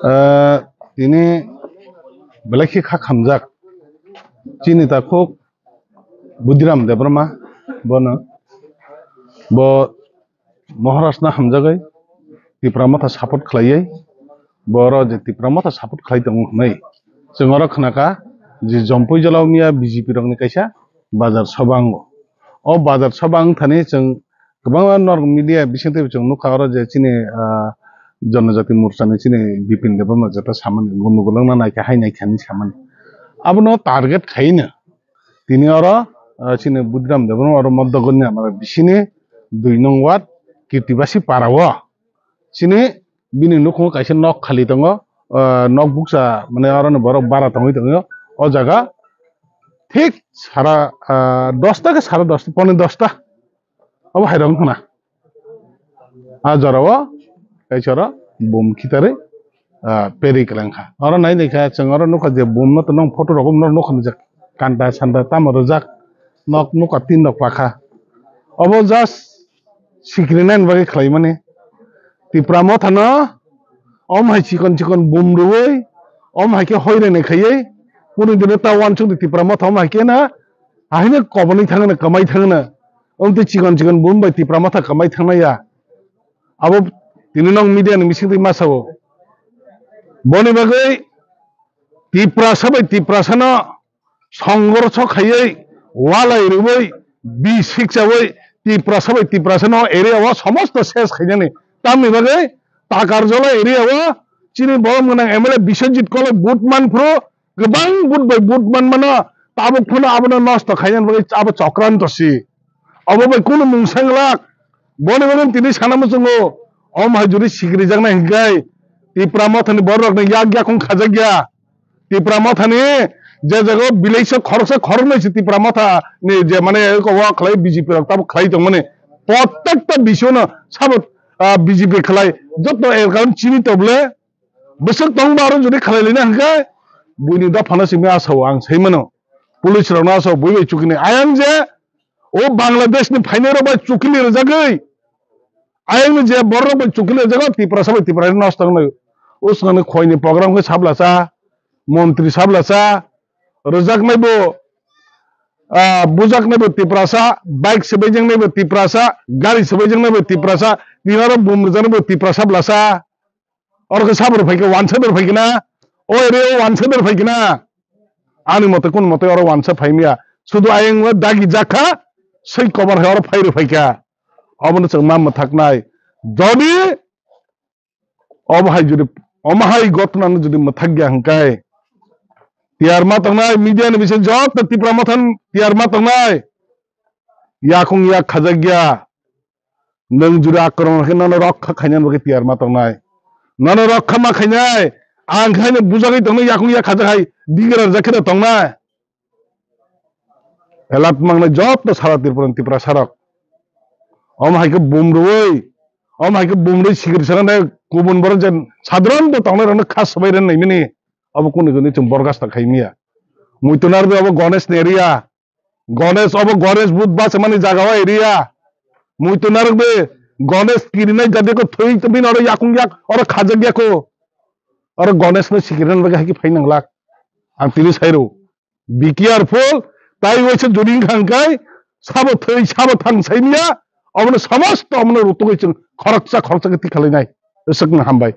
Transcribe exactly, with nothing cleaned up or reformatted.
Ah, tini belai khe kha khamjak chini takhuk Budiram Debbarma, bono bo Maharashtra hamjagwi Tipra Motha support khlaiwi, bo oro je Tipra Motha support khlai tongo hwnwi chwng oro khnakha je Jompui jora o miya B J P rokni kaisa bazar soba wngo. O bazar soba wngthani chwng kwbangma norok media bisingtwi chwng nukha oro je chini, ah, Janajati Morcha ni chini Bipin Debbarma jeta samani, gunu gwlwng na naikha hai naikha hinwi samani. Abono target khaino tini oro, ah, chini Budiram Debbarma oro Modogoni amara bisini dui nong ward Kirtibasi para o chini bini nukhungo kaisa nok khali tongo, ah, nok bukcha mane oro ni borok bara tongwi tongo. O jaga thik sara, ah, dosta khe sara dosta, pone dosta. Obo hai rok wngkha na. A jora o kaisa oro bum khitarwi, ah, peri kwlangkha. Oro nai naikha chwng oro nukha je bum no tongo photo rok nukha je kanta santa tamo rwjak nok nukha tin rok pakha. Obo just sikrinani bagwi khlaimani. Tipra Motha no om hai chikon chikon bum rwui om hai khe hoirenai khaiwi kunu dino ta uansuk di Tipra Motha om hai khe na. Ahino kobonwi thangno, kwmai thangno. Omtwi chikon chikon bum bai Tipra Motha kwmai thangnai ya. Abo tini nong media ni bisingtwi ma sao. Boni bagwi Tiprasa bai Tiprasano songorso khaiwi, walai rwui, bi sikchaui, Tiprasa bai Tiprasano area o somosto ses khainani. Tamni bagwi Takarjola area o chini borom gwnang M L A Biswajit Koloi vote manphuru, kwbang vote bai vote manmano, tabuk phano abono nosto khainani bagwi abo chokranto si. Obo bai kunu mungsa wnglak. Boni bagwi tini sana muchungo, om hai juri sikirijaknai hinkhai Tipra Mothani bororokni yak yakung khajakya. Tipra Mothani je jaga o village o khoroksa khoroknwi se Tipra Mothani je mane eko wa khlai B J P rok tabuk khlai tongmani. Prottekta bisio no sabo, ah, B J P khlai joto account chini toble. Bwswk tongba aro jodi khlai lina hwnkhe buini dophano simi asao ang sai mano. Police rokno asao bui bai chukini. Ayang je o Bangladesh ni phainai rok bai chukini rwjagwi. Ayang ni je borok rok bai chukini rwjago Tiprasa bai Tiprasa nosto wngnai. O swkangni khoi ni program khe sablasa, montri sablasa, rwjaknai bo, ah, bujaknai bo Tiprasa, bike swbaijaknai bo Tiprasa, gari swbaijaknai bo Tiprasa, tini oro bum rwjaknai bo Tiprasa blasa. Oro khe sabo rw phaikha, wansa rw phaikha na? O area o wansa rw phaikha na? Ani mote, kun mote oro wansa phaimya. Sudu ayang o dagi jakha, sei kobar hai oro phai rw phaikha. Obono chwng ma mwthaknai. Jodi obo hai jodi, omo hai gotna no jodi mwthakya hwnkhe, tiyar ma tongnai, media ni bising joto Tipra Motha tiyar ma tongnai. Yakung yak khajakya. Nwng jura akromon khe nono rokha khainani bagwi tiyar ma tongnai. Nono rokha ma khainai. Ang khe haino bujagwi tongnai, yakung yak khajak hai digra rwjak kheno tongnai. Elat mangnai joto sara Tripura ni Tiprasa rok. Omo hai khe bum rwui, omo hai khe bum rwui sikiri sana nai kubun borok je sadharon bo tongnai rokno kha swbai rwna naimani. Obo kunu kunu chwng borgasta khaimya. Muitu narwgwi obo Ganesh ni area. Ganesh obo Ganesh but bachmani jaga o area. Muitu narwk de Ganesh kirinai jadi ko thwi bini oro yakung yak oro khajak ya ko. Oro Ganesh no sikirina bagwi hai khe phai nanglak. Ang tini sai rw. Be careful. Tai waisa jodi wngkha hwnkhe sabo thwi sabo thang saimya. Obono samasto obono rutugwi chwng khoroksa khoroksa khe tikhalai nai. Swkang hambai.